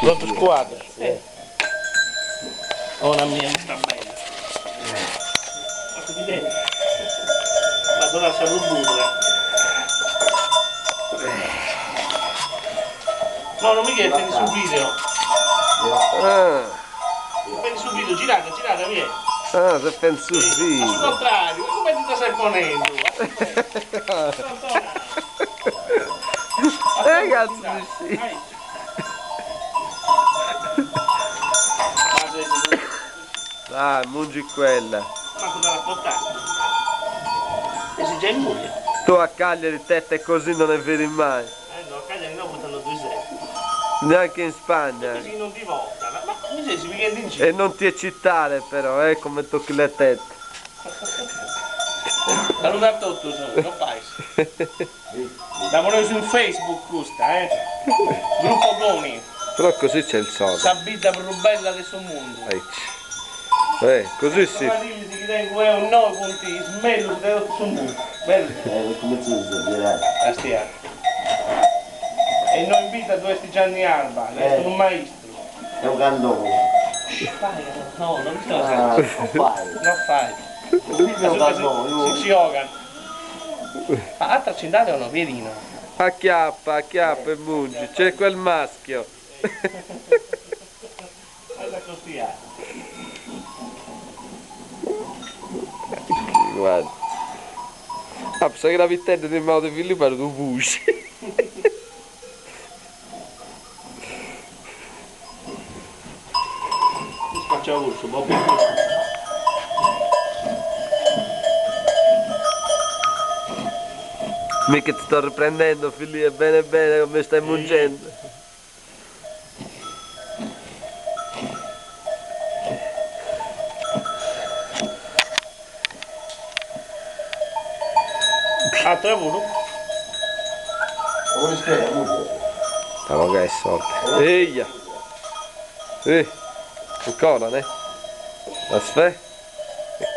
Totus cuaddus. Ona mia custa bella. Ma torrat sa prus burra. No, non mi ghetti su video. Fai su video, girada, girada, via. Ah, se fai su video. A su contrariu, come ti stai ponendo? Eh, cazzo di sci. Dai, mungi quella. Manco da portare. E si già in muglia. Tu a Cagliari tette così non ne vedi mai. Eh no, a Cagliari no, buttano due sette. Neanche in Spagna. Così non ti votano. Ma mi sei si in giro. E non ti eccitare però, eh, come tocchi le tette. Saluda a tutti, non fai. La volevo su Facebook questa, eh. Gruppo Goni. Però così c'è il sole. Sa bidda prus bella de su mundu. Aici. Eh, così sì. Fradilis chi tengu eo innoi funt is mellus de totu su mundu. Bellu. Eh, cumintzat a girare. Castia. E innoi in bidda ddu est Gianni Arba, chi est unu maistru. È un candonu. Fai, no, non mi Ah, non fai. No fai. È un candonu. Si ci 'ogan. Ma atra ci nd'at o no, Pierino? Acchiappa, acchiappa e mungi, c'è quel maschio. Fai accostiare. Guarda. Ah, sa chi la vitedda in manu de Filliu parit unu fusci. Spacciau cussu, po Mi che ti sto riprendendo Filì, bene bene come stai mungendo. Atra puru. Stavo che è sorte. Eia! Eh, ancora, ne? Aspetta.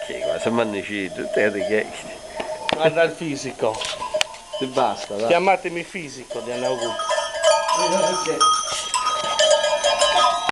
Che qua, se mannicito, te ti chiedi. Guarda il fisico. Ti basta, dai. Chiamatemi fisico di Anna Augusto.